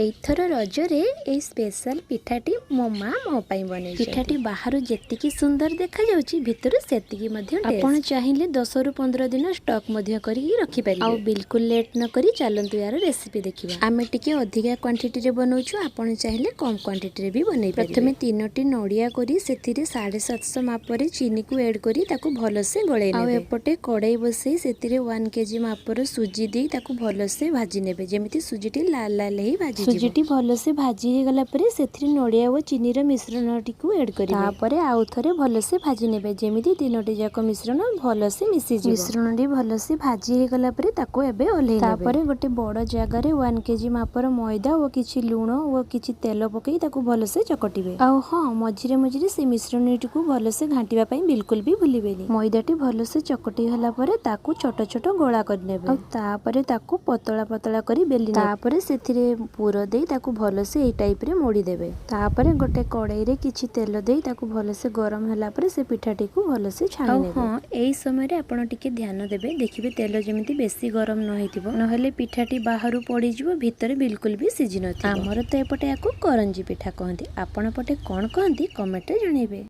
ଏଇଥର ରଜରେ ଏଇ ସ୍ପେଶାଲ ପିଠାଟି ମୋ ମା ମୋ ପାଇଁ ବନେଇଛନ୍ତି। ପିଠାଟି ବାହାରୁ ଯେତିକି ସୁନ୍ଦର ଦେଖାଯାଉଛି, ଭିତରୁ ସେତିକି ମଧ୍ୟ। ଆପଣ ଚାହିଁଲେ 10ରୁ 15 ଦିନ ଷ୍ଟକ୍ ମଧ୍ୟ କରିକି ରଖିପାରିବେ। ଆଉ ବିଲକୁଲ ଲେଟ୍ ନ କରି ଚାଲନ୍ତୁ, ଏହାର ରେସିପି ଦେଖିବା। ଆମେ ଟିକେ ଅଧିକା କ୍ୱାଣ୍ଟିଟିରେ ବନଉଛୁ, ଆପଣ ଚାହିଁଲେ କମ୍ କ୍ୱାଣ୍ଟିଟିରେ ବି ବନେଇ ପାରିବେ। ପ୍ରଥମେ ତିନୋଟି ନଡ଼ିଆ କରି ସେଥିରେ 750 ମାପରେ ଚିନିକୁ ଏଡ୍ କରି ତାକୁ ଭଲସେ ଗୋଳେଇ ନେବେ। ଆଉ ଏପଟେ କଡ଼େଇ ବସେଇ ସେଥିରେ 1 କେଜି ମାପର ସୁଜି ଦେଇ ତାକୁ ଭଲସେ ଭାଜି ନେବେ, ଯେମିତି ସୁଜିଟି ଲାଲ ଲାଲ ହେଇ ଭାଜି। ସୁଜିଟି ଭଲସେ ଭାଜି ହେଇଗଲା ପରେ ସେଥିରେ ନଡ଼ିଆ ଓ ଚିନିର ମିଶ୍ରଣଟିକୁ ଏଡ୍ କରିବେ। ତାପରେ ଆଉ ଥରେ ଭଲସେ ଭାଜି ନେବେ, ଯେମିତି ତିନୋଟି ଯାକ ମିଶ୍ରଣ ଭଲସେ ମିଶିଯିବ। ମିଶ୍ରଣଟି ଭଲସେ ଭାଜି ହେଇଗଲା ପରେ ତାକୁ ଏବେ ଓହ୍ଲେଇ ନେବେ। ତାପରେ ଗୋଟେ ବଡ଼ ଜାଗାରେ 1 କେଜି ମାପର ମଇଦା ଓ କିଛି ଲୁଣ ଓ କିଛି ତେଲ ପକେଇ ତାକୁ ଭଲସେ ଚକଟିବେ। ଆଉ ହଁ, ମଝିରେ ମଝିରେ ସେ ମିଶ୍ରଣଟିକୁ ଭଲସେ ଘାଣ୍ଟିବା ପାଇଁ ବିଲକୁଲ ବି ଭୁଲିବେନି। ମଇଦାଟି ଭଲସେ ଚକଟି ହେଲା ପରେ ତାକୁ ଛୋଟ ଛୋଟ ଗୋଳା କରିନେବେ। ଆଉ ତାପରେ ତାକୁ ପତଳା ପତଳା କରି ବେଲି, ତାପରେ ସେଥିରେ ପୁର ଦେଇ ତାକୁ ଭଲସେ ଏଇ ଟାଇପରେ ମୋଡ଼ିଦେବେ। ତାପରେ ଗୋଟେ କଡ଼େଇରେ କିଛି ତେଲ ଦେଇ ତାକୁ ଭଲସେ ଗରମ ହେଲା ପରେ ସେ ପିଠାଟିକୁ ଭଲସେ ଛାଣି। ଆଉ ହଁ, ଏଇ ସମୟରେ ଆପଣ ଟିକେ ଧ୍ୟାନ ଦେବେ, ଦେଖିବେ ତେଲ ଯେମିତି ବେଶୀ ଗରମ ନ ହେଇଥିବ, ନହେଲେ ପିଠାଟି ବାହାରୁ ପଡ଼ିଯିବ, ଭିତରେ ବିଲକୁଲ ବି ସିଝି ନଥିବ। ଆମର ତ ଏପଟେ ୟାକୁ କରଞ୍ଜି ପିଠା କହନ୍ତି। ଆପଣ ପଟେ କ'ଣ କହନ୍ତି, କମେଣ୍ଟରେ ଜଣେଇବେ।